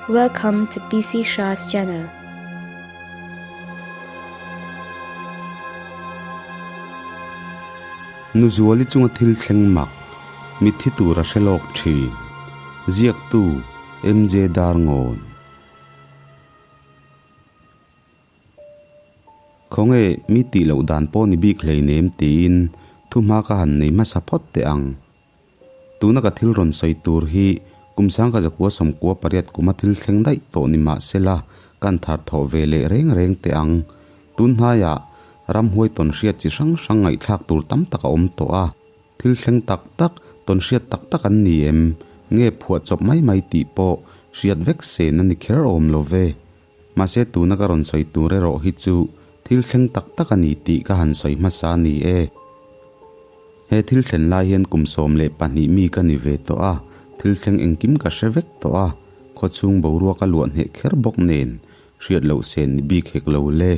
Welcome to PC Shah's channel. Nuzuali chunga thil thleng mak, mitthi tur a hre lawk thin. Ziaktu, MJ Darngawn. Khawnge mi tih loh dan pawh ni bik hleinem tiin thuhma ka han nei hmasa phawt teh ang. Tuna ka thil rawn sawi tur hi kum sangkha zakua sawmkua pariat kuma thil thleng daih tawh ni mah sela kan thar thawh ve leh reng reng teh ang. Tun hnaiah ramhuai tawn hriat chi hrang hrang ngaihthlak tur tam tak a awm tawh a, thil thleng tak tak, tawn hriat tak tak an ni em? Nge phuah chawp mai mai tih pawh hriat vek sen a ni kher awm lo ve. Mahse tuna ka rawn sawi tur erawh hi chu thil thleng tak tak a ni tih ka han sawi hmasa a ni e. He thil thlen lai hian kum 12 mi ka ni ve tawh a, thil thleng engkim ka hre vek tawh a, khawchhung boruak a luah hneh kher bawk nen hriat loh sen ni bik hek lo le.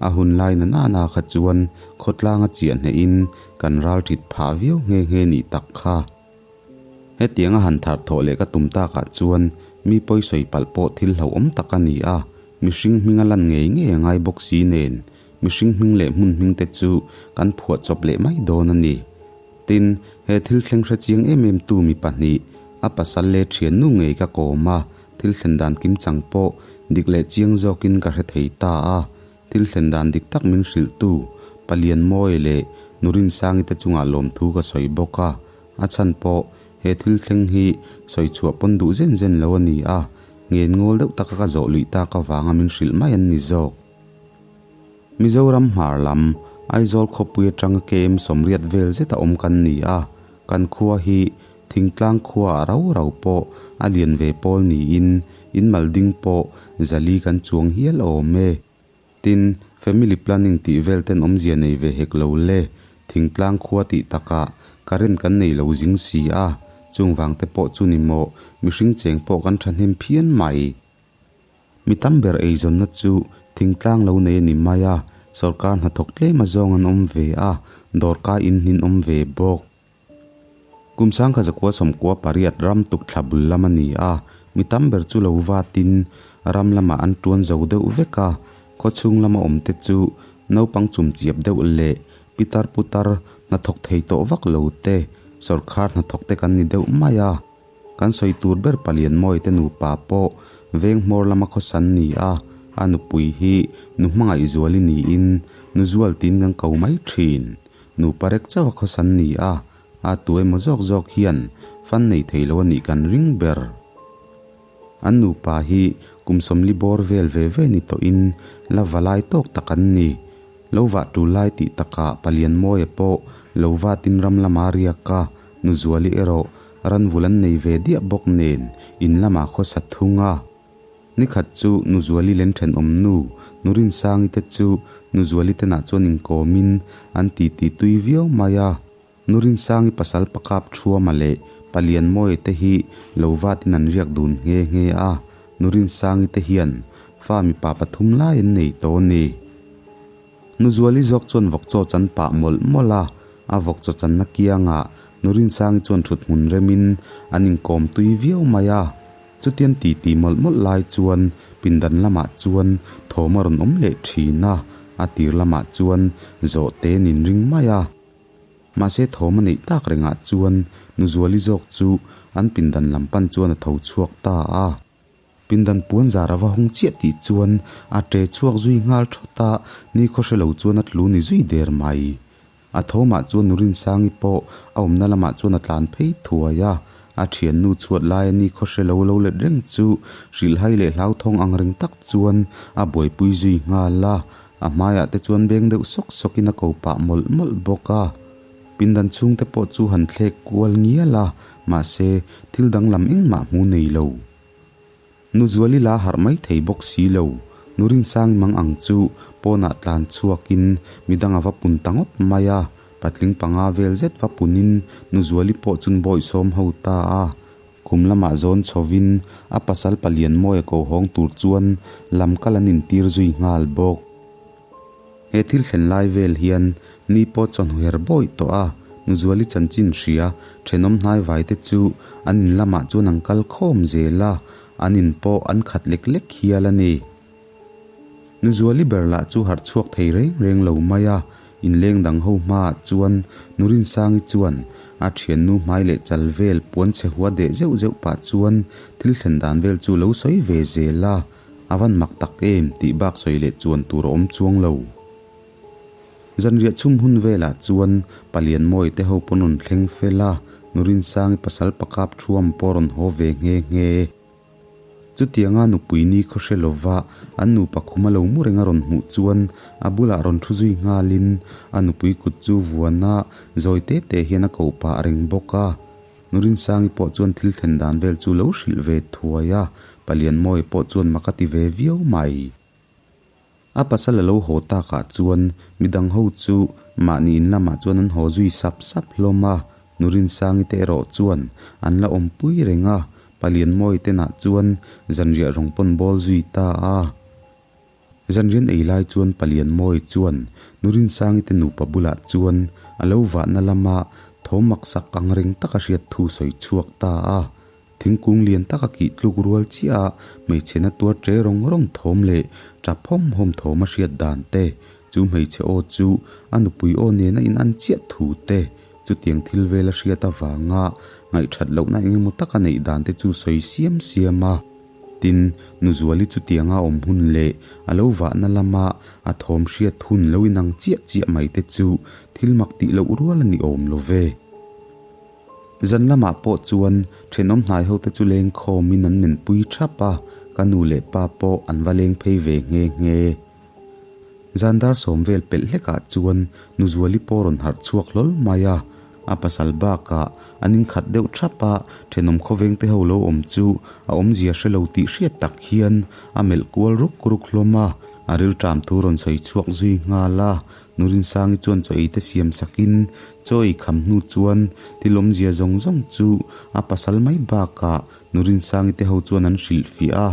A hun lai na nana kha chuan khawtlang a chiah hnehin kan ral ṭhit phah viau nghe nghe nih tak kha. Hetianga han thar thawh leh ka tum takah chuan mi pawi sawi palh pawh thil hlauhawm tak a ni a, mihring hming a lan ngei ngei a ngai bawk si nen, mihring hming leh hmun hming te chu kan phuah chawp leh mai dawn a ni. Tin, he thil thleng hre chiang em em tu mi pahnih, a pasal leh thiannu ngei ka kawm a, thil thlen dan kim chang pawh dik leh chiang zawkin ka hre thei ta a, Thil thlen dan dik tak min hrilhtu Palian Mawi leh Nurinsangi te chungah lawmthu ka sawi bawk a, a chhan pawh he thil thleng hi sawi chhuah pawn duh zen zen lo a ni a, ngen ngawl deuh taka ka zawh luih tak avanga min hrilh mai an ni zawk. Mizoram hmar lam, Aizawl khawpui atanga KM sawmriat vel zeta awm kan ni a, kan khua hi Thingtlang khua ah rau rau pawh a lian ve pawl niin in mal ding pawh zali kan chuang hial awm e. Tin, family planning tih vel ten awmzia nei ve hek lo le, thingtlang khua tih takah current kan nei lo zing si a, chung vang te pawh chu ni maw mihring cheng pawh kan thahnem phian mai. Mi tam ber eizawnna chu thingtlang lo nei a ni mai a, sawrkar hnathawk tlem azawng an awm ve a, dawrkai in hnin awm ve bawk. Kum sangkha zakua sawmkua pariat ram tuk thla bul lam a ni a, mi tam ber chu lo vatin ram lamah an tuan zo deuh vek a, khawchhung lama awmte chu naupang chumchiap deuh leh pitar putar hnathawk thei tawh vak lo te, sawrkhar hnathawk te kan ni deuh mai a. Kan sawi tur ber palian mawi te nupa pawh veng hmawr lama khawsan ni a, a nupui hi nu hmangaih zuali niin nu zual tiin kan ko mai thin. Nupa rek chauh a khawsan ni a, a tu emaw zawk zawk hian fan nei thei lo a nih kan ring ber. An nupa hi kum sawmli bawr vel ve ve ni tawhin la va lai tawk tak an ni. Lo vah tul lai tih takah Palian Mawia pawh lo vatin ram lama riak a, Nuzuali erawh ranvul an nei ve diah bawk nen in lamah khawsa thung a. Nikhat chu Nuzuali len thenawm nu, Nurinsangi te chu Nuzuali tenah chuan inkawmin an titi tui viau mai a. Nurinsangi pasal pakap Thuama leh Palianmawia te hi lo vatin an riak dun nghe nghe a, Nurinsangi te hian fa mipa pathum lai an nei tawh a ni. Nuzuali zawk chuan vawkchaw chan pah mawlh mawlh a, a vawkchaw channa kiangah Nurinsangi chuan thut hmun remin an inkawm tui viau mai a. Chutiang titi mawlh mawlh lai chuan pindan lamah chuan thawm a rawn awm leh thin a, a tir lamah chuan zawh te nin ring mai a. Mahse thawm a neih tak rengah chuan Nuzuali zawk chu an pindan lam pan chuan a tho chhuak ta a. Pindan puan zar a va hawng chiah tih chuan a ṭe chhuak zui nghal thawt a, ni khawhre lo chuan a tlu ni zui der mai. A thawmah chuan Nurinsangi pawh a awmna lamah chuan a tlan phei thuai a, a thiannu chhuat laia ni khawhre lo lo let reng chu hrilhhai leh hlauthawng ang reng tak chuan a buaipui zui nghal a, a hmaiah te chuan beng deuh sawk sawkin a ko pah mawlh mawlh bawk a. Pindan chhungte pawh chu han thlek kual ngial a, mahse thil danglam engmah hmu nei lo. Nuzuali la harh mai thei bawk si lo. Nurinsangi mang ang chu pawnah tlan chhuakin midang a va pun ta ngawt mai a, patling panga vel zet va punin Nuzuali pawh chun bawihsawm ho ta a. Khum lamah zawn chhovin a pasal palian mawi a ko hawng tur chuan lam kal an intir zui nghal bawk. He thil thlen lai vel hian ni pawh chawhnu her bawih tawh a, Nuzuali chanchin hria thenawm hnai vai te chu an in lamah chuan an kal khawm zel a. an in pawh an khat lek lek hial a ni. Nuzuali ber lah chu harh chhuak thei reng reng lo mai a, inleng dang ho hmaah chuan Nurinsangi chuan a thiannu hmai leh chal vel puan chhe hua deh zeuh zeuh pah chuan thil thlen dan vel chu lo sawi ve zel a, a van mak tak em tih bak sawi leh chuan tur a awm chuang lo. Zanriah chhum hun velah chuan Palianmawi te ho pawn rawn thleng fel a, Nurinsangi pasal pakap thuam pawh rawn haw ve nghe nghe. Chutianga nupui ni khaw hre lova an nupa khum a lo mu reng a rawn hmuh chuan a bulah rawn thu zui nghalin a nupui kut chu vuana zawi te te hian a koh pah reng bawk a. Nurinsangi pawh chuan thil thlen dan vel chu lo hrilh ve thuai a, Palianmawia pawh chuan mak a ti ve viau mai. A pasal a lo haw takah chuan midang ho chu mahni in lamah chuan an haw zui sap sap hlawm a, Nurinsangi te erawh chuan an la awmpui reng a, Palianmawi tenah chuan zanriah rawng pawn bawl zui ta a. Zanrian ei lai chuan Palianmawi chuan Nurinsangi te nupa bulah chuan a lo vahna lama thawm maksak ang reng taka hriat thu sawi chhuak ta a. Thingkung lian taka kih tluk rual chiah a hmeichhe na tuar ṭe rawng rawng thawm leh ṭap hawm hawm thawm a hriat dan te, chu hmeichhe aw chu a nupui aw nena in an chiah thu te, chutiang thil vel a hriat avanga ngaihṭhat lohna eng emaw taka neih dan te chu sawi siam siam a. Tin, Nuzuali chutianga awm hun leh a lo vahna lama a thawm hriat hun lo inang chiah chiah mai te chu thil mak tih loh rual a ni awm lo ve. Zan lamah pawh chuan thenawm hnai hote chu leng khawmin an menpui thap a, ka nu leh pa pawh an va leng phei ve nghe nghe. Zan dar sawm vel pelh hlekah chuan Nuzuali pawh rawn harh chhuak hlawl mai a, a pasal bakah an inkhat deuh thap a, thenawm khawveng te ho lo awm chu a awmzia hre lo tih hriat tak hian a melh kual ruk ruk hlawm a, a rilṭam thu rawn sawi chhuak zui nghal a. Nurinsangi chuan chaw ei te siam sakin chaw ei kham hnu chuan thil awmzia zawng zawng chu a pasal mai bakah Nurinsangi te ho chuan an hrilhfiah a.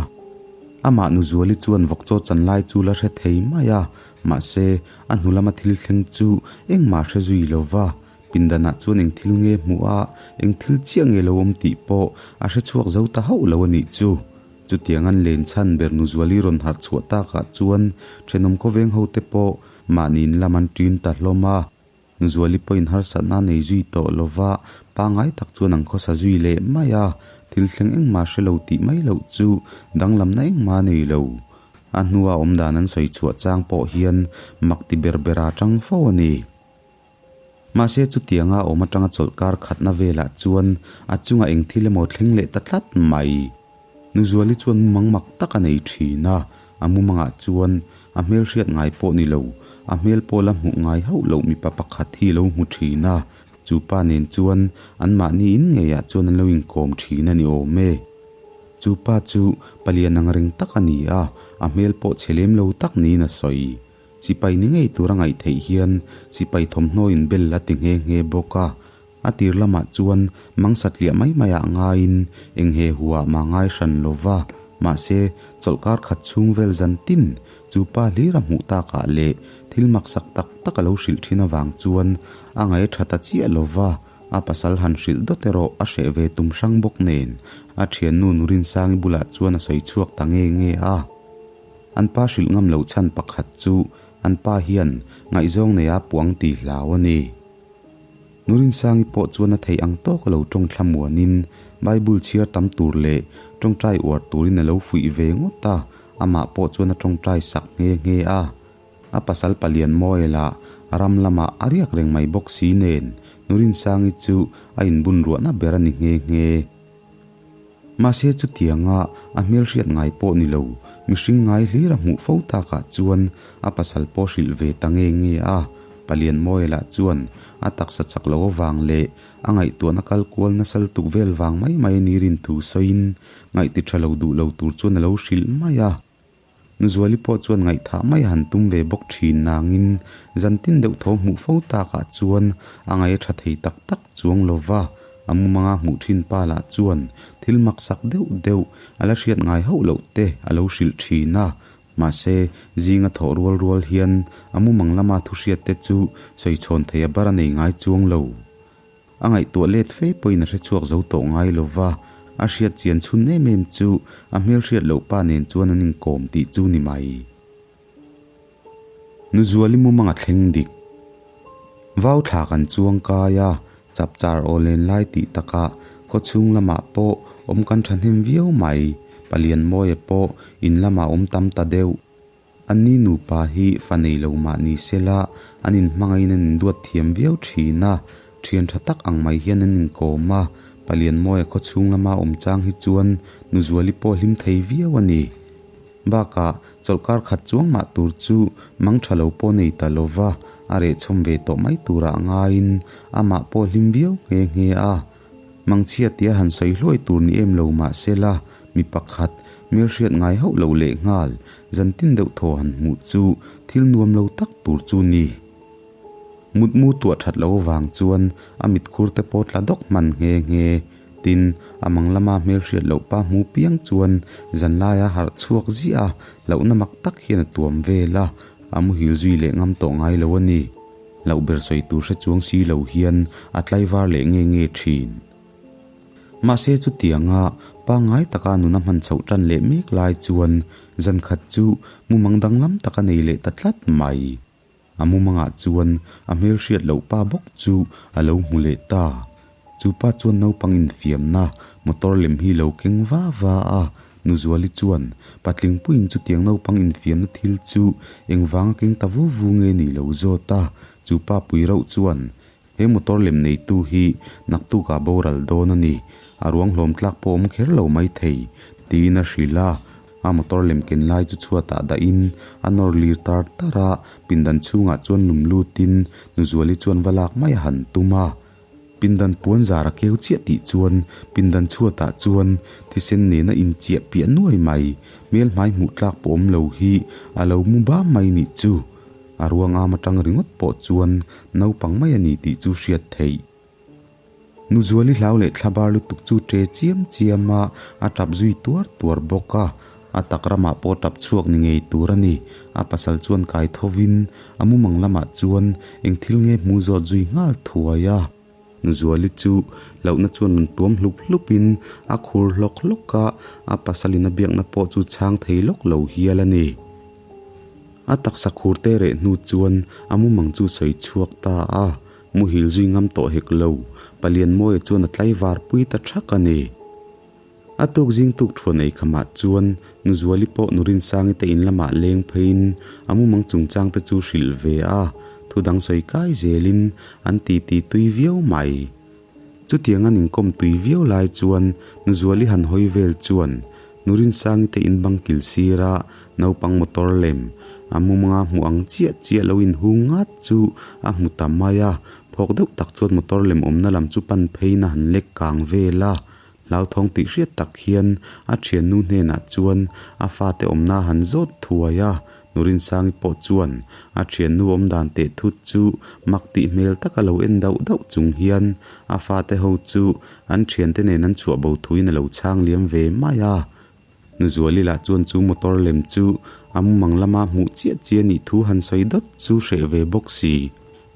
Amah Nuzuali chuan vawkchaw chan lai chu la hre thei mai a, mahse a hnu lama thil thleng chu engmah hre zui lo va, pindanah chuan eng thil nge hmuh a, eng thil chiah nge lo awm tih pawh a hre chhuak zo ta hauh lo a nih chu. Chutiang an len chhan ber Nuzuali rawn harh chhuah takah chuan thenawm khawveng hote pawh mahni in lam an ṭin ta hlawm a. Nuzuali pawhin harsatna a nei zui tawh lo va, pangngai tak chuan an khawsa zui leh mai a, thil thleng engmah hre lo tih mai loh chu danglamna engmah a nei lo. A hnua awmdan an sawi chhuah chang pawh hian mak ti ber bera ṭang fo a ni. Mahse chutianga awm atanga chawlhkar khatna velah chuan a chungah eng thil emaw thleng leh ta tlat mai. Nuzuali chuan mumang mak tak a nei thin a, a mumangah chuan a hmel hriat ngai pawh ni lo, a hmel pawh la hmuh ngai hauh loh mipa pakhat hi lo hmu thin a, chu pa nen chuan anmahni in ngeiah chuan an lo inkawm thin a ni awm e. Chu pa chu palian ang reng tak a ni a, a hmel pawh chhe lem lo tak niin a sawi. Sipai ni ngei tura ngaih theih hian sipai thawmhnaw in bel a ti nghe nghe bawk a. A tir lamah chuan mang satliah mai maiah ngaiin eng he huah mah ngai hran lo va, mahse chawlhkar khat chhung vel zan tin chu pa hlir a hmuh takah leh thil maksak tak tak a lo hrilh thin avang chuan a ngaih a tha ta chiah lo va, a pasal han hrilh dawt erawh a hreh ve tum hrang bawk nen a thiannu Nurinsangi bulah chuan a sawi chhuak ta nge nge a. An pa hrilh ngam loh chhan pakhat chu an pa hian ngaihzawng neia puang ti hlau a ni. Nurinsangi pawh chuan a theih ang tawk a lo tawng thlamuanin Bible chhiar tam tur leh tawngtai uar turin a lo fuih ve ngawt a, amah pawh chuan a tawngtai sak nghe nghe a. A pasal palian Moela ram lamah a riak reng mai bawk si nen Nurinsangi chu a inbun ruahna ber a ni nghe nghe. Mahse chutianga a hmelhriat ngai pawh ni lo, mihring ngai hlir a hmuh fo takah chuan a pasal pawh hrilh ve ta nge nge a. Palianmawia lah chuan a taksa chak loh avang leh a ngaihtuahna kal kual nasa lutuk vel vang mai mai a ni rin thu sawiin ngaihti tha lo duh lo tur chuan a lo hrilh mai a. Nuzuali pawh chuan ngaihthah mai a han tum ve bawk thin nangin zantin deuh tho hmuh fo takah chuan a ngaih a tha thei tak tak chuang lo va, a mumanga hmuh thin pa lah chuan thil maksak deuh deuh a la hriat ngai hauh loh te a lo hrilh thin a, mahse zinga thawh rual rual hian a mumang lama thu hriat te chu sawichhawn thei a bar a nei ngai chuang lo. A ngaihtuah let fe pawhin a hre chhuak zo tawh ngai lo va, A hriat chian chhun em em chu a hmelhriat loh pa nen chuan an inkawm tih chu ni mai. Nuzuali mumang a thleng dik. Vau thla kan chuang kai a, chapchar aw len lai tih takah khawchhung lamah pawh awm kan thahnem viau mai. Palianmawia pawh in lamah awm tam ta deuh. Anni nupa hi fa nei lo mah ni sela an inhmangaihin an induat thiam viau thin a, thian tha tak ang mai hian an inkawm a, Palianmawia khawchhung lama awm chang hi chuan Nuzuali pawh hlim thei viau a ni. Bakah chawlhkar khat chuang mah tur chu mang tha lo pawh nei ta lo va, a rehchhawm ve tawh mai turah ngaiin amah pawh hlim viau nghe nghe a. Mangchhia tia han sawi hluai tur ni em lo mah sela, mi pakhat, hmelhriat ngai hauh lo lehnghal, zantin deuh thaw han hmuh chu thil nuam lo tak tur chu ni. Mutmu tuah that lo vang chuan a mitkhur te pawh tla dawk hman nghe nghe. Tin, a mang lama hmelhriat loh pa hmu piang chuan zanlaia harh chhuak ziah a, hlauhna mak tak hian a tuam vel a, a muhil zui leh ngam tawh ngai lo a ni. Hlauh ber sawi tur hre chuang si lo hian a tlaivar leh nge nge thin. Mahse chutianga pangngai taka nuna hman chhoh tan leh mek lai chuan zan khat chu mumang danglam tak a nei leh ta tlat mai. A mumangah chuan a hmelhriat loh pa bawk chu a lo hmu leh ta. Chu pa chuan naupang infiamna motor lem hi lo keng va va a, Nuzuali chuan patling puiin chutiang naupang infiamna thil chu engvanga keng ta vu vu nge ni lo zawt a, chu pa pui rauh chuan he motor lem neitu hi naktukah boral dawn a ni, a ruang hlawm tlak pawh awm kher lo maithei, tiin a hrilh a. A motor lem ken lai chu chhuatah dahin a nawr lir tar tar a, pindan chhungah chuan lum lutin Nuzuali chuan va lak mai a han tum a. Pindan puan zar a keu chiah tih chuan pindan chhuatah chuan thisen nena inchiah piah nuai mai, hmel hmai hmuh tlak pawh awm lo hi a lo mu bam mai nih chu. A ruang am atang ringawt pawh chuan naupang mai a ni tih chu hriat theih. Nuzuali hlau leh thlabar lutuk chu ṭe chiam chiam a, a ṭap zui tuar tuar bawk a. A tak ramah pawh ṭap chhuak ni ngei tur a ni. A pasal chuan kai thovin a mumang lamah chuan eng thil nge hmu zawt zui nghal thuai a. Nuzuali chu hlauhna chuan rawn tuam hlup hlupin a khur hlawk hlawk a, a pasalin a biakna pawh chu chhang thei lawk lo hial a ni. A taksa khur te reh hnu chuan a mumang chu sawi chhuak ta a. Muhil zui ngam tawh hek lo, Palianmawia chuan a tlaivar pui ta thak a ni. A tuk zing tuk thuan ei khamah chuan Nuzuali pawh Nurinsangi te in lamah leng pheiin a mumang chungchang te chu hrilh ve a, thu dang sawi kai zelin an titi tui viau mai. Chutiang an inkawm tui viau lai chuan Nuzuali han hawi vel chuan Nurinsangi te in bang kil sira naupang motor lem a mumanga hmuh ang chiah chiah lo inhung ngat chu a hmu ta mai a, phawk deuh tak chuan motor lem awmna lam chu pan pheiin a han lek kang vel a. Hlauthawng tih hriat tak hian a thiannu hnenah chuan a fate awmna a han zawt thuai a, Nurinsangi pawh chuan a thiannu awm dan teh thut chu mak tih hmel taka lo en dauh dauh chung hian a fate ho chu an thiante nen an chhuah bo thuin a lo chhang liam ve mai a. Nuzuali lah chuan chu motor lem chu a mumang lama hmuh chiah chiah nih thu han sawi dawt chu hreh ve bawk si.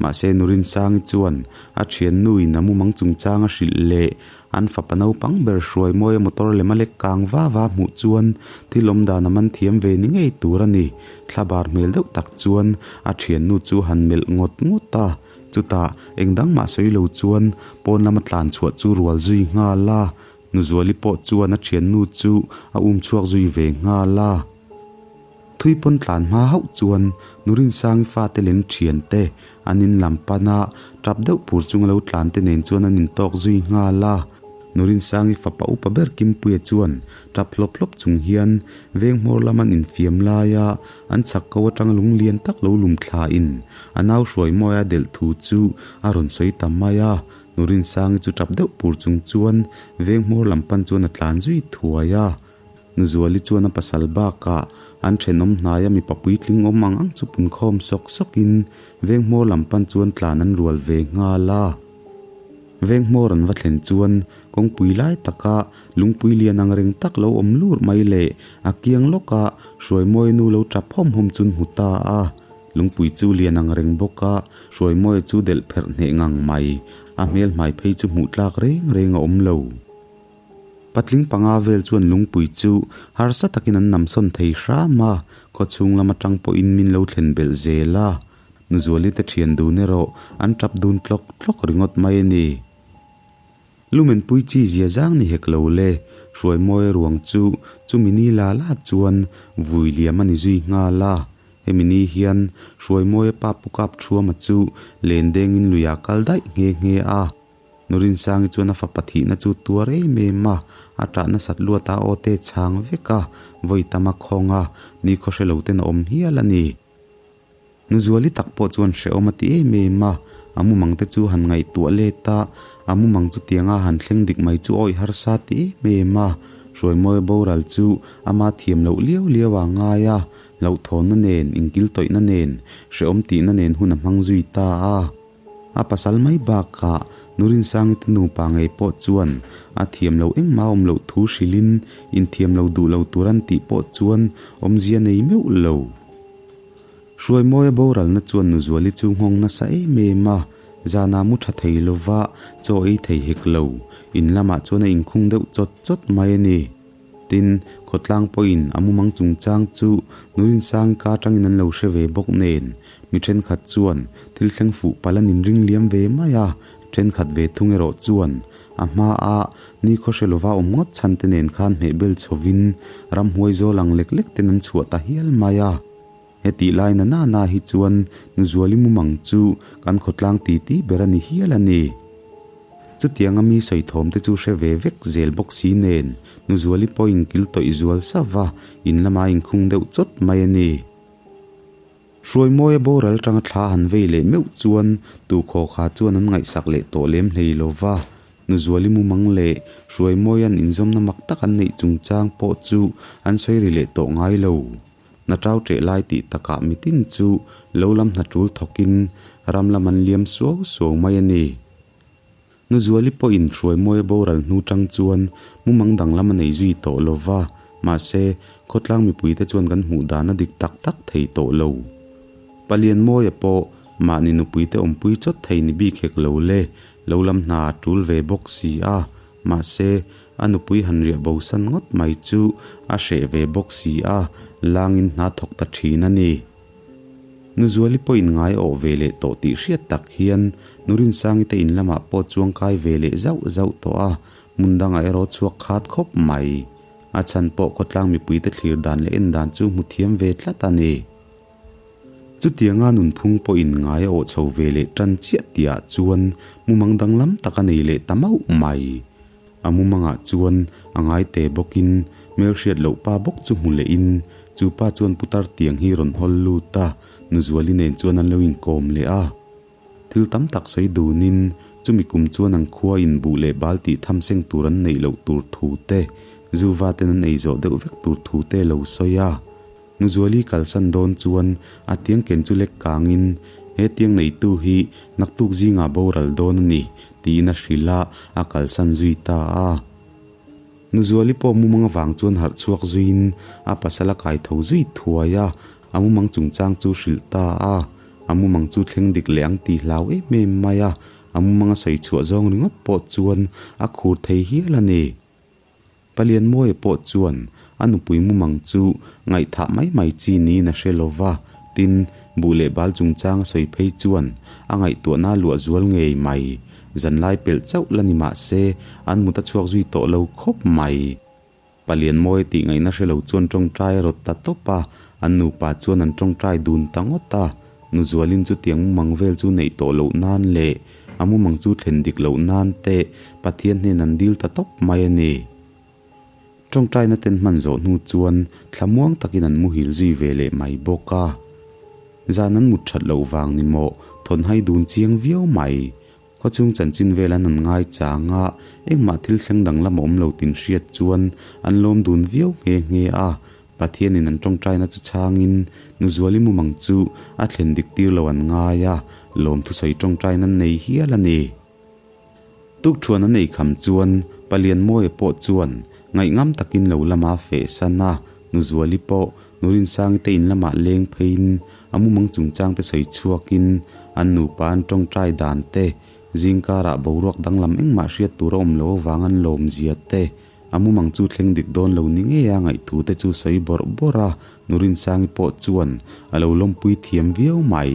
Mahse Nurinsangi chuan a thiannuin a mumang chungchang a hrilh leh an fapa naupang ber hruai mawia motor lem a lek kang va va hmuh chuan thil awm dan a man thiam ve ni ngei tur a ni. Thlabar hmel deuh tak chuan a thiannu chu han melh ngawt ngawt a. Chutah eng dang mah sawi lo chuan pawn lama tlan chhuah chu rual zui nghal a. Nuzuali pawh chuan a thiannu chu a um chhuak zui ve nghal a. Thui pawn tlan hma hauh chuan Nurinsangi fate lem thiante an in lam pan a, tap deuh pur chunga lo tlan te nen chuan an intawk zui nghal a. Nurinsangi fapa upa ber Kimpuia chuan tap hlawp hlawp chung hian veng hmawr lam an infiam lai a, an chhak ko atanga lung lian tak lo lum thla in a nau hruai mawi a delh thu chu a rawn sawi ta mai a. Nurinsangi chu tap deuh pur chung chuan veng hmawr lam pan chuan a tlan zui thuai a. Nuzuali chuan a pasal bakah an thenawm hnaia mipa puitling awm ang ang chu punkhawm sawk sawkin veng hmawr lam pan chuan tlan an rual ve nghal a. Veng hmawr an va thlen chuan kawngpui lai taka lungpui lian ang reng tak lo awm lur mai leh a kiang lawka Hruaimawia nu lo tap hawm hawm chu an hmu ta a. Lungpui chu lian ang reng bawk a, Hruaimawia chu delh pherh hneh ngang mai. A hmel hmai phei chu hmuh tlak reng reng a awm lo. Patling panga vel chuan lungpui chu harsa takin an namsawn thei hram a, khawchhung lam atang pawhin min lo thlen belh zel a. Nuzuali te thian dun erawh an tap dun tlawk tlawk ringawt mai a ni. Lumenpui chi zia zang ni hek lo le, Hruaimawia ruang chu chumi ni la la chuan vui liam a ni zui nghal a. Hemi ni hian Hruaimawia pa Pu Kap Thuama chu len dengin luiah kal daih nghe nghe a. Nurinsangi chuan a fapa thihna chu tuar em em a, a ṭah nasat luat a aw te chhang vek a, vawi tam a khawng a, nikhaw hre lo ten a awm hial a ni. Nuzuali tak pawh chuan hrehawm a ti em em a, a mumang te chu han ngaihtuah let a, a mumang chu tianga han thleng dik mai chu awih harsa ti em em a, Hruaimawia boral chu ama thiam loh liau liau a ngai a, hlauhthawnna nen, inkil tawihna nen, hrehawm tihna nen hun a hmang zui ta a. A pasal mai bakah Nurinsangi te nupa ngei pawh chuan a thiam lo engmah awm loh thu hrilhin inthiam lo duh lo tur an tih pawh chuan awmzia nei meuh lo. Hruaimawia boralna chuan Nuzuali chu nghawng nasa em em a, zanah mu tha thei lova chaw ei thei hek lo, in lamah chuan a inkhung deuh chawt chawt mai a ni. Tin, khawtlang pawhin a mumang chungchang chu Nurinsangi ka atangin an lo hre ve bawk nen, mi thenkhat chuan thil thleng fuh palh an inring liam ve mai a, thenkhat ve thung erawh chuan a hmaa nikhaw hre lova awm ngawt chhan te nen khan hmehbel chhovin ramhuai zawl ang lek lek ten an chhuah ta hial mai a. Hetih lai na na na hi chuan Nuzuali mumang chu kan khawtlang titi ber a ni hial a ni. Chutianga mi sawi thawm te chu hre ve vek zel bawk si nen Nuzuali pawh inkil tawih zual sava in lama inkhung deuh chawt mai a ni. Hruaimawia boral tanga thla han vei leh meuh chuan Tukhaw kha chuan an ngaihsak leh tawh lem hlei lova, Nuzuali mumang leh Hruaimawia'n inzawmna mak tak an neih chungchang pawh chu an sawi ri leh tawh ngai lo. Hna ṭau ṭeh lai tih takah mitin chu lo lam hna ṭul thawkin ram lam an liam suau suau mai a ni. Nuzuali pawhin Hruaimawia boral hnu ṭang chuan mumang danglam a nei zui tawh lo va, mahse, khawtlang mipuite chuan kan hmuh dan a dik tak tak thei tawh lo. Palianmawia pawh mahni nupuite awmpui chawt thei ni bik hek lo le, lo lam hna a ṭul ve bawk si a, Mahse, a nupui han riah bosan ngawt mai chu a hreh ve bawk si a, langin hna thawk ta thin a ni. Nuzuali pawhin ngai awh ve leh tawh tih hriat tak hian Nurinsangi te in lamah pawh chuang kai ve leh zauh zauh tawh a, hmun dangah erawh chhuak khat khawp mai. A chhan pawh khawtlang mipuite thlir dan leh en dan chu hmu thiam ve tlat a ni. Chutianga nunphung pawhin ngai a awh chho ve leh tan chiah tihah chuan mumang danglam tak a nei leh ta mauh mai. A mumangah chuan a ngai te bawkin hmelhriat loh pa bawk chu hmu lehin chu pa chuan putar tiang hi rawn hawl lut a, Nuzuali nen chuan an lo inkawm leh a. Thil tam tak sawi dunin chumi kum chuan an khua in buh leh bal tih tham seng tur an neih loh tur thu te, Zuva ten an ei zawh deuh vek tur thu te lo sawi a. Nuzuali kalsan dawn chuan a tiang ken chu lek kangin, He tiang neitu hi naktuk zingah boral dawn a ni, tiin a hrilh a, a kalsan zui ta a. Nuzuali pawh mumang avang chuan harh chhuak zuiin a pasal a kai tho zui thuai a, a mumang chungchang chu hrilh ta a. A mumang chu thleng dik leh ang tih hlau em em mai a, a mumang a sawi chhuah zawng ringawt pawh chuan a khur thei hial a ni. Palianmawia pawh chuan a nupui mumang chu ngaihthah mai mai chi niin a hre lo va, tin, buh leh bal chungchang a sawi phei chuan a ngaihtuahna a luah zual ngei mai. Zanlai pelh chauh la ni mah se an mut a chhuak zui tawh lo khawp mai. Palianmawia tih ngaihna hre lo chuan tawngtai a rawt ta tawp a, an nupa chuan an tawngtai dun ta ngawt a. Nuzualin chutiang mumang vel chu neih tawh loh nan leh a mumang chu thlen dik loh nan te Pathian hnen an dil ta tawp mai a ni. Tawngtaina ten hman zawh hnu chuan thlamuang takin an muhil zui ve leh mai bawk a. Zan an mut that loh vang ni maw thawnhai dun chiang viau mai. Khawchhung chanchin vel an han ngai chang a, engmah thil thleng danglam a awm lo tin hriat chuan an lawm dun viau nghe nghe a. Pathianin an tawngtaina chu chhangin Nuzuali mumang chu a thlen dik tir lo an ngai a, lawm thusawi tawngtaina an nei hial a ni. Tukthuan an ei kham chuan Palianmawia pawh chuan ngaihngam takin lo lama feh san a, Nuzuali pawh Nurinsangi te in lamah leng pheiin a mumang chungchang te sawi chhuakin an nupa an tawngtai dan te, zingkarah boruak danglam engmah hriat tur a awm lo avang an lawmzia te, A mumang chu thleng dik dawn lo ni ngei a ngaihthu te chu sawi bawrh bawrh a, Nurinsangi pawh chuan a lo lawmpui thiam viau mai.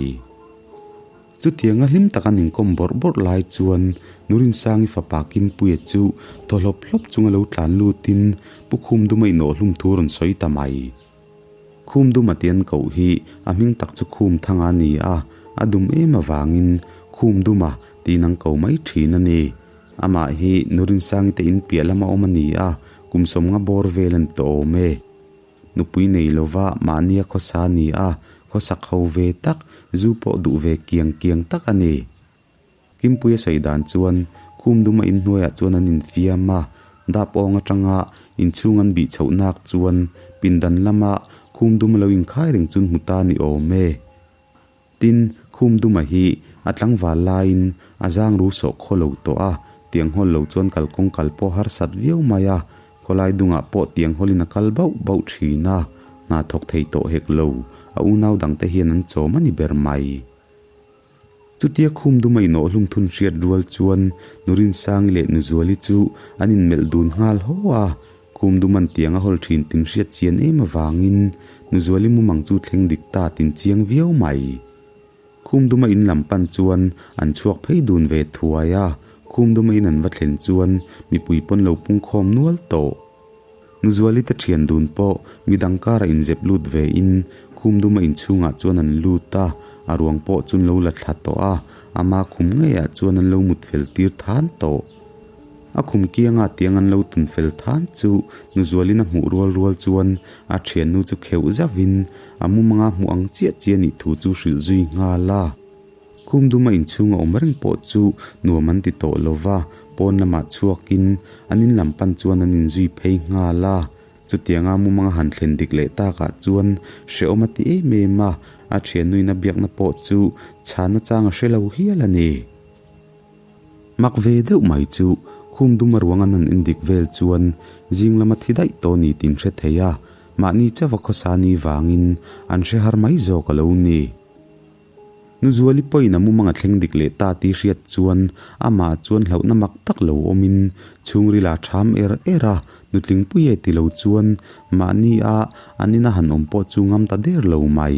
Chutianga hlim taka an inkawm bawrh bawrh lai chuan Nurinsangi fapa Kimpuia chu thaw hlawp hlawp chunga lo tlan lutin Pu Khumduma inawhhlum thu rawn sawi ta mai. Khumduma tih an koh hi a hming tak chu Khumthanga a ni a, a dum em avangin Khumduma tiin an ko mai thin a ni. Amah hi Nurinsangi te in piah lama awm a ni a, kum sawmnga bawr vel a ni tawh awm e. Nupui nei lova mahnia khawsa a ni a, khawsak ho ve tak, zu pawh duh ve kiang kiang tak a ni. Kimpuia sawi dan chuan Khumduma inhnuaiah chuan an infiam a, dap awng atanga inchhung an bih chhoh nak chuan pindan lama Khumduma lo inkhai reng chu an hmu ta ni awm e. Tin, Khumduma hi a tlangval laiin a zang ru sawh khaw lo tawh a, tiang hawl lo chuan kalkawng kal pawh harsat viau mai a, khawlai dungah pawh tiang hawlin a kal bauh bauh thin a, hna thawk thei tawh hek lo, a unau dangte hian an chawm a ni ber mai. Chutia khum duma inawh hlum thun hriat rual chuan Nurinsangi leh Nuzuali chu an inmelh dun nghal haw a, khum dum an tiang a hawl thin tin hriat chian em avangin Nuzuali mumang chu thleng dik ta tin chiang viau mai. Khum duma in lam pan chuan an chhuak phei dun ve thuai a, khum duma in an va thlen chuan mipui pawn lo pungkhawm nual tawh. Nuzuali te thian dun pawh midang karah inzep lut ve in khum duma inchhungah chuan an lut a, a ruang pawh chu an lo la thla tawh a, ama khum ngeiah chuan an lo mut fel tir than tawh. A khum kianga tiang an lo tun fel than chu Nuzualin a hmuh rual rual chuan a thiannu chu kheuh zauhin a mumanga hmuh ang chiah chiah nih thu chu hrilh zui nghal a. Khum duma inchhung a awm reng pawh chu nuam an ti tawh lo va, pawn lamah chhuakin an in lam pan chuan an inzui phei nghal a. Chutianga mumanga han thlen dik leh takah chuan hrehawm a ti em em a, a thiannuin a biakna pawh chu chhana chang a hre lo hial a ni. Mak ve deuh mai chu khum duma ruang an han endik vel chuan zing lama thi daih tawh ni tin hre thei a, mahni chauha khawsa ni vangin an hre har mai zawk a lo ni. Nuzuali pawhin a mumang a thleng dik leh ta tih hriat chuan amah chuan hlauhna mak tak lo awmin chhungril a ṭham er er a, nutling pui e ti lo chuan mahni a an ina han awm pawh chu ngam ta der lo mai.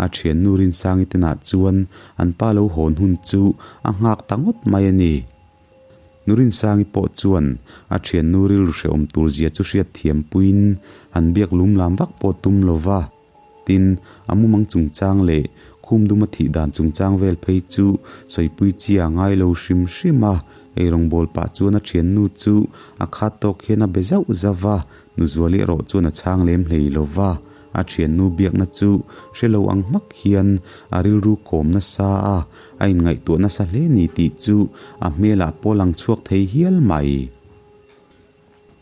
A ṭhiannu Rinsangi tenah chuan an pa lo hawn hun chu a nghak ta ngawt mai a ni. Nurinsangi pawh chuan a ṭhiannu rilru hrehawm tur zia chu hriat thiam puiin han biak lum lam vak pawh tum lo va. Tin, a mumang chungchang leh khum duma thih dan chungchang vel phei chu sawipui chi a ngai lo hrim hrim a, eirawngbawl pah chuan a thiannu chu a khat tawk hian a be zauh zauh va, Nuzuali erawh chuan a chhang lem hlei lo va, a thiannu biakna chu hre lo ang hmak hian a rilru kawm nasa a, a inngaihtuah nasa hle ni tih chu a hmelah pawh lang chhuak thei hial mai.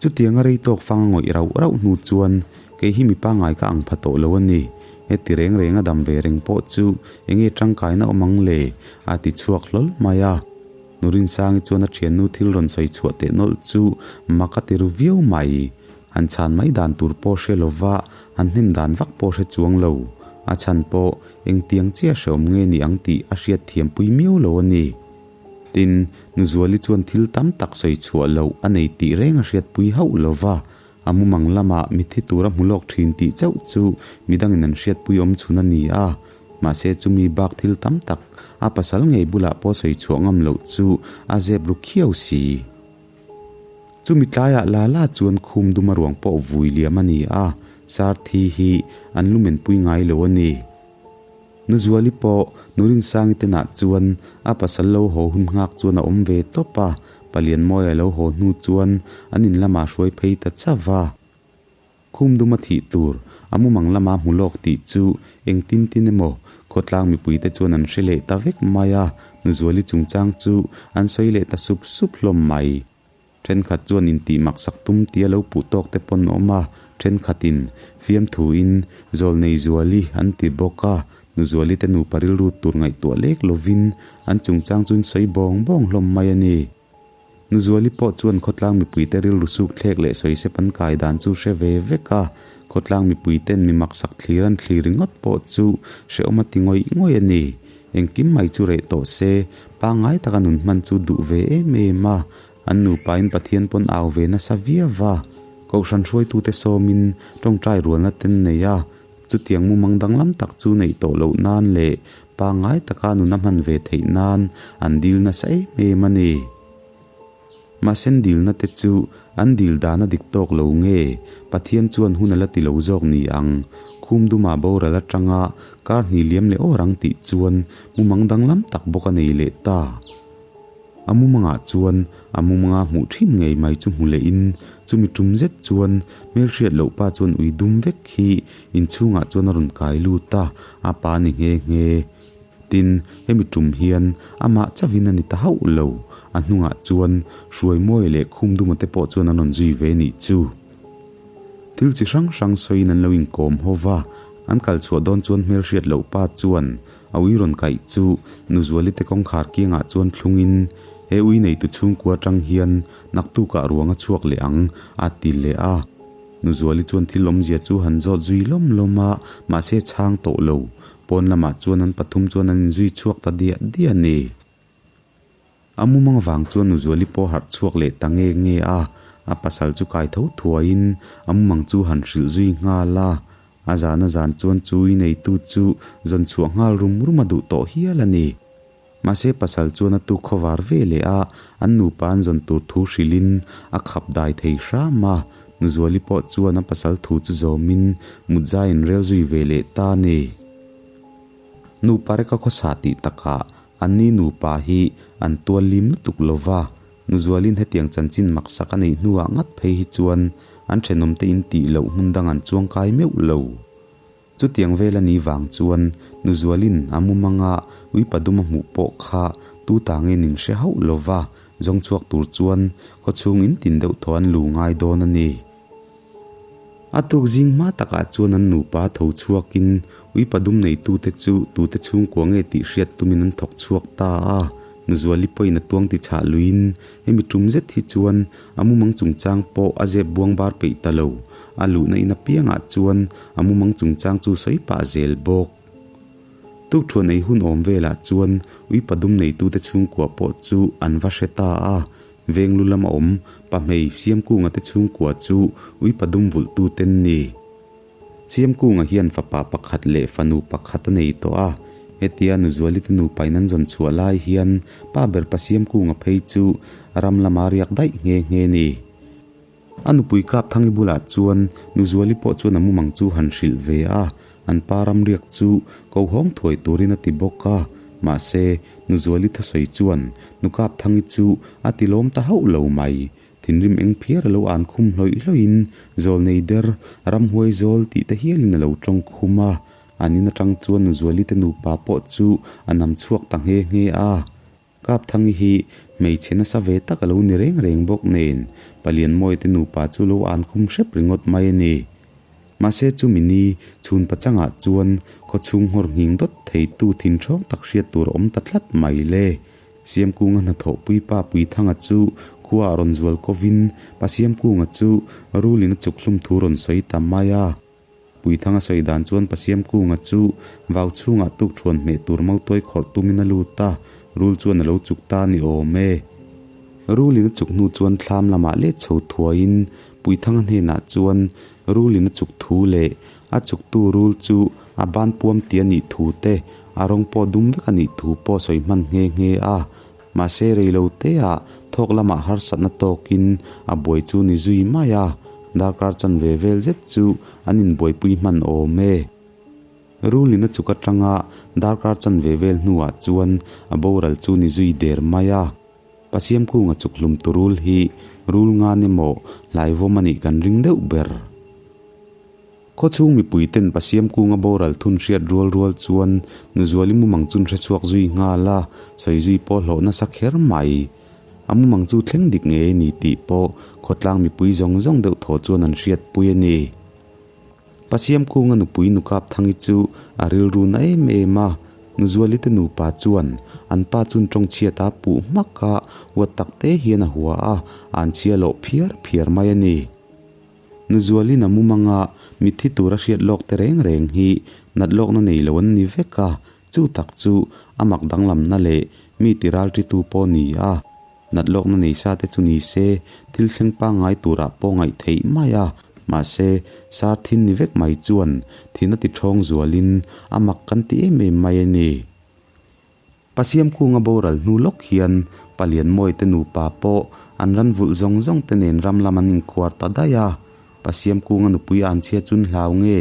Chutianga rei tawk fang a ngawih rauh rauh hnu chuan kei hi mi pangngai ka ang pha tawh lo a ni. Heti reng reng a dam ve reng pawh chu enge tangkaina awm ang le? a ti chhuak hlawl mai a. Nurinsangi chuan a thiannu thil rawn sawi chhuah teh nawlh chu mak a ti ru viau mai. Han chhan mai dan tur pawh hre lova han hnem dan vak pawh hre chuang lo. A chhan pawh engtiang chiah hrehawm nge ni ang tih a hriat thiampui miau lo a ni. Tin, Nuzuali chuan thil tam tak sawi chhuah loh a nei tih reng a hriatpui hauh lo va, a mumang lamah mitthi tura hmu lawk thin tih chauh chu midangin an hriatpui awm chhun a ni a. Mahse chumi bak thil tam tak a pasal ngei bulah pawh sawi chhuah ngam loh chu a zep ru khiau si. Chumi tlaiah la la chuan khum duma ruang pawh vui liam a ni a, Sarthi hi an lumenpui ngai lo a ni. Nuzuali pawh Nurinsangi tenah chuan a pasal lo haw hun nghak chuan a awm ve tawp a, Palianmawia lo haw hnu chuan an in lamah hruai phei ta chauh a. Khum duma thih tur a mumang lama hmu lawk tih chu engtin tin emaw khawtlang mipuite chuan an hre leh ta vek mai a, Nuzuali chungchang chu an sawi leh ta sup sup hlawm mai. Thenkhat chuan intih maksak tum tia lo puh tawk te pawn awm a, thenkhatin fiamthuin Zawlnei Zuali an ti bawk a, Nu Zuali te nupa rilru tur ngaihtuah lek lovin an chungchang chu in sawi bawng bawng hlawm mai a ni. Nu Zuali pawh chuan khawtlang mipuite rilru suk thlek leh sawi sep an kai dan chu hre ve vek a, khawtlang mipuiten mi maksak thlir an thlir ringawt pawh chu hrehawm a ti ngawih ngawih a ni. Engkim mai chu reh tawh se, pangngai taka nun hman chu duh ve em em a, an nupain Pathian pawn au ve nasa viau va. Kohhran hruaitute sawmin tawngtai rualna ten nei a, chutiang mumang danglam tak chu neih tawh loh nan leh pangngai taka nun a hman ve theih nan an dil nasa em em a ni. Mahse an dilna te chu an dil dan a dik tawk lo nge Pathian chuan hun a la ti lo zawk ni ang? Khum duma boral atanga kar hnih liam leh awr ang tih chuan mumang danglam tak bawk a nei leh ta. A mumangah chuan a mumanga hmuh thin ngei mai chu hmu lehin chumi tum zet chuan hmelhriat loh pa chuan ui dum vek hi inchhungah chuan a rawn kai lut a, a pa ni nghe nghe. Tin, hemi tum hian amah chauhin a ni ta hauh lo, a hnungah chuan Hruaimawi leh Khumduma te pawh chuan an rawn zui ve nih chu. Thil chi hrang hrang sawiin an lo inkawm ho va, an kal chhuah dawn chuan hmelhriat loh pa chuan a ui rawn kaih chu Nuzuali te kawngkhar kiangah chuan thlungin, He ui neitu chhungkua atang hian naktukah ruang a chhuak leh ang, a ti leh a. Nuzuali chuan thil awmzia chu han zawt zui lawm lawm a, mahse chhang tawh lo. Pawn lamah chuan an pathum chuan an inzui chhuak ta diah diah a ni. A mumang vang chuan Nuzuali pawh harh chhuak leh ta nge nge a, a pasal chu kai tho thuaiin a mumang chu han hrilh zui nghal a. A zan a zan chuan chu i neitu chu zawn chhuah nghal rum rum a duh tawh hial a ni. Mahse pasal chuan a tuk khawvar ve leh a, an nupa an zawn tur thu hrilhin a khap dai thei hram a. Nuzuali pawh chuan a pasal thu chu zawmin mutzai in rel zui ve leh ta a ni. Nupa reka khawsa tih takah anni nupa hi an tual lim lutuk lo va, Nuzualin hetiang chanchin maksak a neih hnuah ngat phei hi chuan an thenawmte in tih loh hmun dang an chuang kai meuh lo. Chutiang vel a nih vang chuan Nuzualin a mumanga uipa dum a hmuh pawh kha tu ta nge nin hre hauh lo va, zawng chhuak tur chuan khawchhung in tin deuh thaw an lu ngai dawn a ni. A tuk zing hma takah chuan an nupa tho chhuakin uipa dum neitute chu tute chhungkua nge tih hriat tumin an thawk chhuak ta a. Nuzuali pawhin a tuang ti chhah luiin hemi tum zet hi chuan a mumang chungchang pawh a zep buang bar peih ta lo. A luhna in apiangah chuan a mumang chungchang chu sawi pah zel bawk. Tukthuan ei hun awm velah chuan uipa dum neitute chhungkua pawh chu an va hre ta a. Veng lu lama awm Pahmei Siamkunga te chhungkua chu uipa dum vulhtute an ni. Siamkunga hian fapa pakhat leh fanu pakhat a nei tawh a, hetia Nuzuali te nupain an zawn chhuah lai hian pa ber pa Siamkunga phei chu ram lama riak daih nghe nghe ni. A nupui Kapthangi bulah chuan Nuzuali pawh chuan a mumang chu han hrilh ve a, an pa ram riak chu ko hawng thuai turin a ti bawk a, mahse Nuzuali thusawi chuan nu Kapthangi chu a ti lawm ta hauh lo mai. Thinrim eng phiar a lo an khum hlawih hlawih in zawl nei der, ramhuai zawl tih te hial in a lo tawng khum a, an in atang chuan Nuzuali te nupa pawh chu a nam chhuak ta nghe nghe a. Kapthangi hi hmeichhe nasa ve tak a lo ni reng reng bawk nen Palianmawia te nupa chu lo an khum hrep ringawt mai a ni. Mahse chumi ni chhun pachangah chuan khawchhung nghawr nghing dawt theitu thinthawng tak hriat tur a awm ta tlat mai le. Siamkunga hnathawhpui pa Puithanga chu khuaah rawn zual kovin pa Siamkunga chu rulin a chuk hlum thu rawn sawi ta mai a. Puithanga sawi dan chuan pa Siamkunga chu vau chhungah tuk thuan hmeh tur mautuai khawrh tumin a lut a, rul chuan a lo chuk ta a ni awm e. Rulin a chuk hnu chuan thlam lamah let chho thuaiin Puithanga hnenah chuan rulin a chuk thu leh a chuktu rul chu a ban puam ti a nih thu te, a rawng pawh dum vek a nih thu pawh sawi hman nghe nghe a. Mahse rei lo teah thawk lamah harsatna tawkin a buai chu ni zui mai a, darkar chanve vel zet chu an inbuaipui hman awm e. Rulin a chuk atanga darkar chanve vel hnuah chuan a boral chu ni zui der mai a. Pasiam kunga chuk hlum tu rul hi rul ngan emaw hlaivawm a nih kan ring deuh ber. Khawchhung mipui ten Pasiam kunga boral thun hriat rual rual chuan Nuzuali mumang chun hre chhuak zui nghal a, sawi zui pawh hlawh nasa kher mai. A mumang chu thleng dik ngei a ni tih pawh khawtlang mipui zawng zawng deuh thaw chuan an hriatpui a ni. Pasiam kunga nupui Nukapthangi chu a rilru na em em a, Nuzuali te nupa chuan an pa chun tawngchhiat a puh hmak a, huat tak te hian a hua a, an chhia loh phiar phiar mai a ni. Nuzualin a mumanga mitthi tura hriat lawk te reng reng hi nat lawkna nei lo an ni vek a, chu tak chu a mak danglamna leh mi ti ralṭitu pawh ni a. Nat lawkna nei sa te chu ni se, thil thleng pangngai turah pawh ngaih theih mai a, mahse, sar thin ni vek mai chuan thin a ti ṭhawng zualin a mak kan ti em em mai a ni. Pasiam kunga boral hnu lawk hian Palianmawi te nupa pawh an ran vulh zawng zawng te nen ram lam an inkhuar ta daih a. Pasiam kunga nupui an chhia chun hlau nge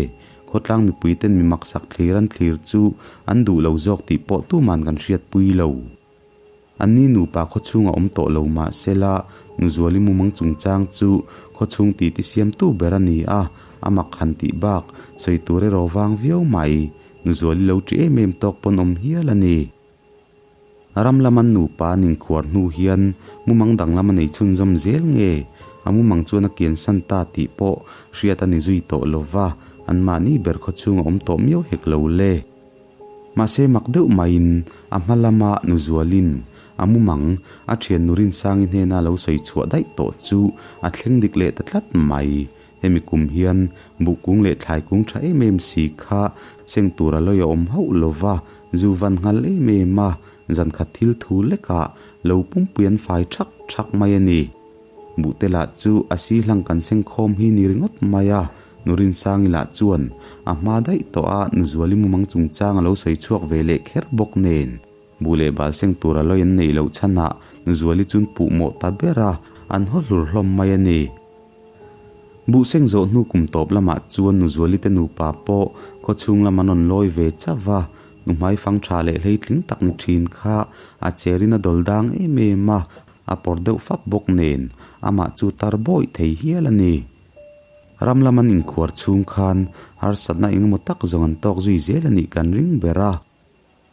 khawtlang mipui ten mi maksak thlir an thlir chu an duh lo zawk tih pawh tuman kan hriatpui lo. Anni nupa khawchhung a awm tawh lo mah sela Nuzuali mumang chungchang chu khawchhung titi siamtu ber a ni a, a mak han tih bak sawi tur erawh vang viau mai. Nuzuali lo ṭi em em tawk pawn awm hial a ni. Ram lama nupa an inkhuar hnu hian mumang danglam a nei chhunzawm zel nge? A mumang chuan a kiansan ta tih pawh hriat a ni zui tawh lo va, anmahni ber khawchhung a awm tawh miau hek lo le. Mahse mak deuh maiin a hma lama Nuzualin a mumang a ṭhian nu Rinsangi hnena lo sawi chhuah daih tawh chu a thleng dik leh ta tlat mai. Hemi kum hian buh kung leh thlai kung tha em em si kha seng tur a lawi a awm hauh lo va, zu van nghal em em a, zan khat thil thu lekah lo pumpui an fai thak thak mai a ni. Buhte lah chu a si hlang kan seng khawm hi ni ringawt mai a, Nu Rinsangi lah chuan a hma daih tawh a Nuzuali mumang chungchang a lo sawi chhuak ve leh kher bawk nen. Buh leh bal seng tur a lawi an neih loh chhanah Nuzuali chun puh mawh ta ber a, an haw hlur hlawm mai a ni. Buh seng zawh hnu kum tawp lamah chuan Nuzuali te nupa pawh khaw chhung lam an rawn lawi ve chauh a, nu hmaifang tha leh hleitling tak ni thin kha a cherin a dawl dang em em a, a pawr deuh fap bawk nen amah chu tar bawih thei hial a ni. Ram lam an inkhuar chhung khan harsatna engemaw tak zawng an tawk zui zel a nih kan ring ber a.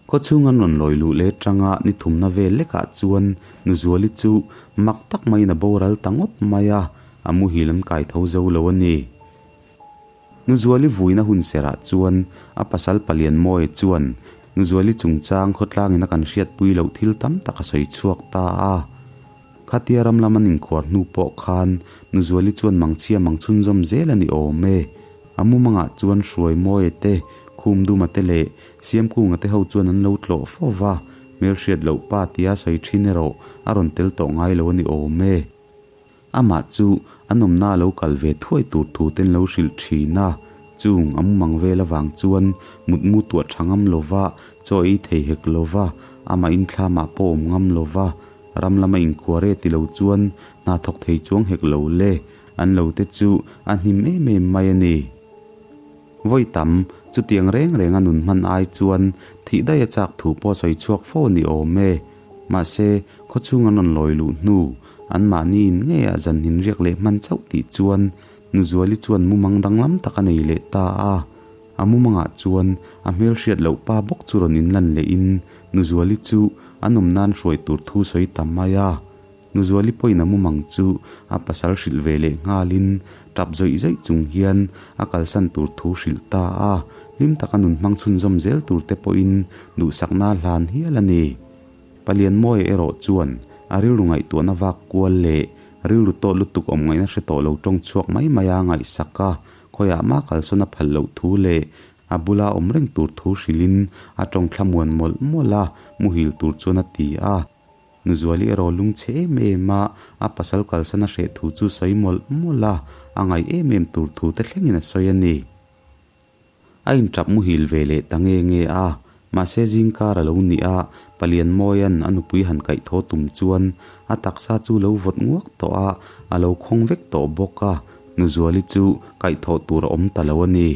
Khawchhung an rawn lawi luh leh tanga ni thumna vel lekah chuan Nuzuali chu mak tak maiin a boral ta ngawt mai a, a muhil an kai tho zo lo a ni. Nuzuali vuina hun serah chuan a pasal Palianmawia chuan Nuzuali chungchang khawtlangin a kan hriatpui loh thil tam tak a sawi chhuak ta a. Khatia ram lam an inkhuar hnu pawh khan Nuzuali chuan mangchhia mang chhunzawm zel a ni awm e. A mumangah chuan Hruaimawia te, Khumduma te leh Siamkunga te ho chuan an lo tlawh fo va, hmelhriat loh pa tia sawi thin erawh a rawn tel tawh ngai lo a ni awm e. Amah chu an awmna a lo kal ve thuai tur thu ten lo hrilh thin a, chung a mumang vel avang chuan mutmu tuah tha ngam lo va, chaw ei thei hek lo va, amah inthlamah pawh awm ngam lo va, ram lama inkhuar e ti lo chuan hna thawk thei chuang hek lo le, an lo te chu a hnim em em mai a ni. Vawi tam, chutiang reng renga nun hman ai chuan thih daih a chak thu pawh sawi chhuak fo a ni awm e. Mahse, khawchhung an rawn lawi luh hnu, anmahni in ngei ah zan hnin riak leh hman chauh tih chuan Nuzuali chuan mumang danglam tak a nei leh ta a. A mumangah chuan a hmel hriat loh pa bawk chu rawn inlan lehin Nuzuali chu an awm nan hruai tur thu sawi ta mai a. Nuzuali pawhin a mumang chu a pasal hrilh ve leh nghalin tap zawih zawih chung hian a kalsan tur thu hrilh ta a, hlim taka nun hmang chhunzawm zel tur te pawhin duhsakna a hlan hial a ni. Palianmawia erawh chuan a rilru ngaihtuahna vak kual leh rilru tawt lutuk awm ngaihna hre tawh lo tawng chhuak mai mai a ngaihsak a, khawiah mah kalsawn a phal loh thu leh a bula awm reng tur thu hrilhin a tawng thlamuan mawlh mawlh a, muhil tur chuan a ti a. Nuzuali erawh lungchhe em em a, a pasal kalsan a hreh thu chu sawi mawlh mawlh a, a ngaih em em tur thu te thlengin a sawi a ni. A inṭap muhil ve leh ta nge nge a, mahse zingkar a lo nih a, Palianmawia'n a nupui han kaih thaw tum chuan a taksa chu lo vawt nguak tawh a, a lo khawng vek tawh bawk a, Nuzuali chu kaih thawh tur a awm ta lo a ni.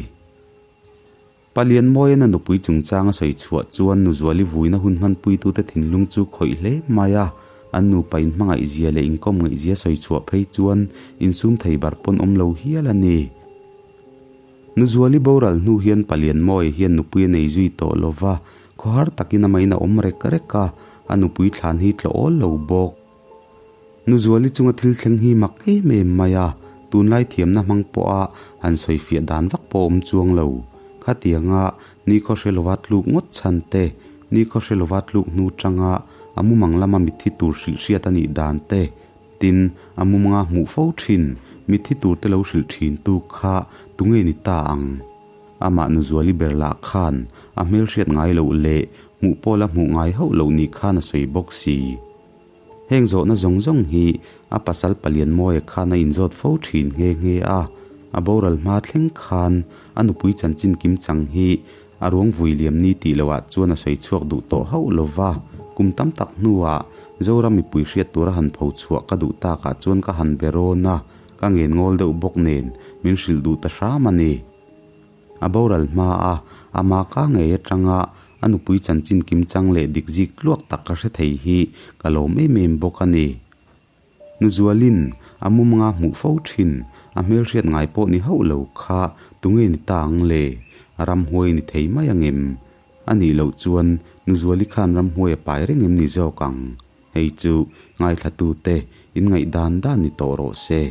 Palianmawia'n a nupui chungchang a sawi chhuah chuan Nuzuali vuina hun hmanpuitute thinlung chu khawih hle mai a, an nupa inhmangaihzia leh inkawm ngaihzia sawi chhuah phei chuan insum thei bar pawn awm lo hial a ni. Nuzuali boral hnu hian Palianmawia hian nupui a nei zui tawh lo va, khawhar takin amahin a awm rek rek a, a nupui thlan hi tlaw awl lo bawk. Nuzuali chunga thil thleng hi mak em em mai a, tunlai thiamna hmang pawha han sawifiah dan vak pawh awm chuang lo. Khatianga nikhaw hre lova tluk ngawt chhan te, nikhaw hre lova tluk hnu tanga a mumang lama mitthi tur hrilh hriat a nih dan te, tin, a mumanga hmuh fo thin mitthi tur te lo hrilh thin tu kha tunge ni ta ang? Amah Nuzuali ber lah khan a hmelhriat ngai loh leh hmuh pawh la hmuh ngai hauh loh ni khan a sawi bawk si. Heng zawhna zawng zawng hi a pasal Palianmawia khan a inzawt fo thin nghe nghe a, a boral hma thleng khan a nupui chanchin kim chang hi a ruang vui liam ni tih loah chuan a sawi chhuak duh tawh hauh lo va, kum tam tak hnuah Zoram mipui hriat tura han pho chhuah ka duh takah chuan ka han be rawn a, ka ngen ngawl deuh bawk nen min hrilh duh ta hram a ni. A boral hma a, ama ka ngei atanga a nupui chanchin kim chang leh dik zik tluak tak ka hre thei hi ka lawm em em bawk a ni. Nuzualin a mumanga hmuh fo thin, a hmelhriat ngai pawh ni hauh lo kha tunge ni ta ang le? A ramhuai ni thei mai angem? A nih loh chuan Nuzuali khan ramhuai a pai reng em ni zawk ang? Hei chu ngaithlatute inngaih dan dan ni tawh rawh se.